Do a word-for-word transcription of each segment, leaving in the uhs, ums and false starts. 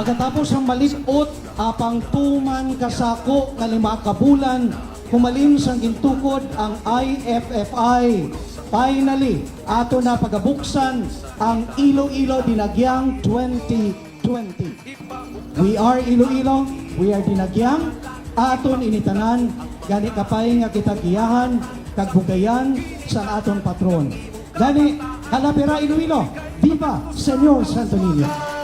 Katapos ang malit-ot, apang tuman ka sako nga lima ka bulan, humalin sang gintukod ang I F F I. Finally, ato na pagabuksan ang Iloilo Dinagyang twenty twenty. We are Iloilo, we are Dinagyang, aton ini tanan, gani kapay nga kita giyahan kag bugayan sang aton patron. Gani, halabira Iloilo, viva Señor Santo Niño!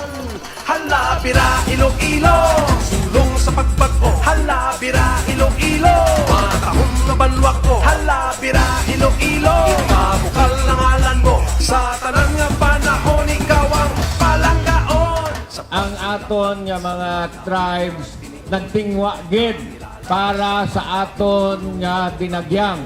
Halabira Iloilo, sulong sa pagbag-o. Halabira Iloilo, matahom nga banwa ko. Halabira Iloilo, ipabukal ang ngalan mo. Sa tanan nga panahon, ikaw ang palanggaon. Sa Ang aton nga mga tribes nagtingwa gid para sa aton nga Dinagyang.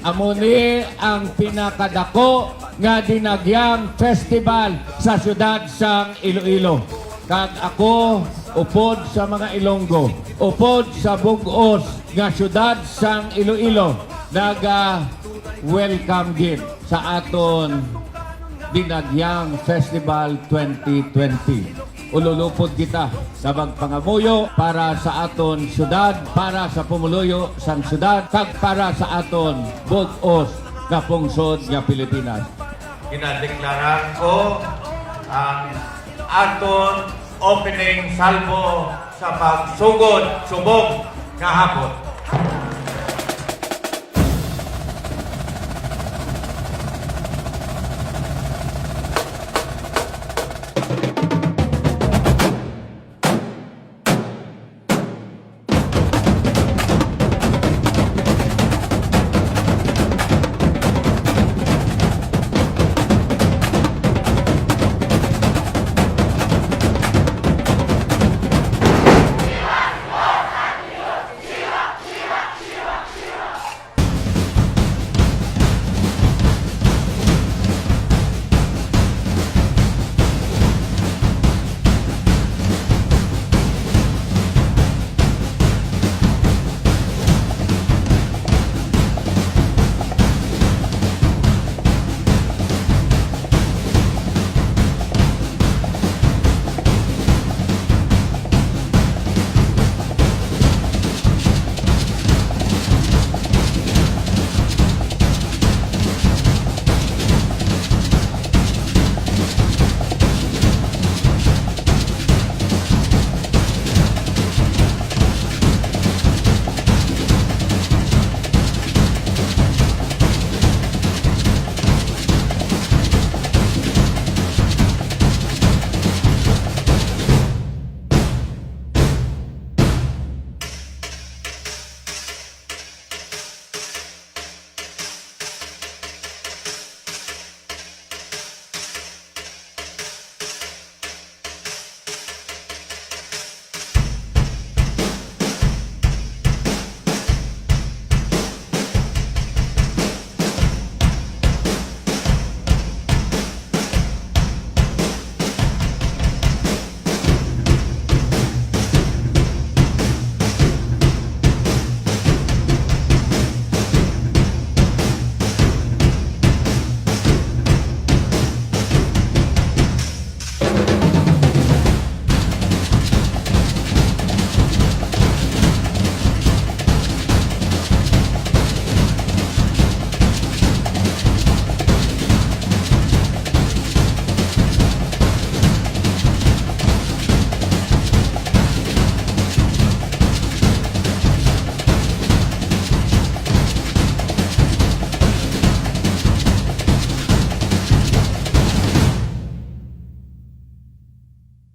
Amo ni ang pinakadako nga Dinagyang Festival sa siyudad sang Iloilo. Kag ako, upod sa mga Ilonggo, upod sa bug-os nga siyudad sang Iloilo, naga-welcome gid sa aton Dinagyang Festival twenty twenty. Ululupod kita sa magpangamuyo para sa aton syudad, para sa pumuluyo sang syudad, kag para sa aton bug-os nga pungsod nga Pilipinas. Ginadeklara ko ang aton opening salvo sa pagsugod subong nga hapon.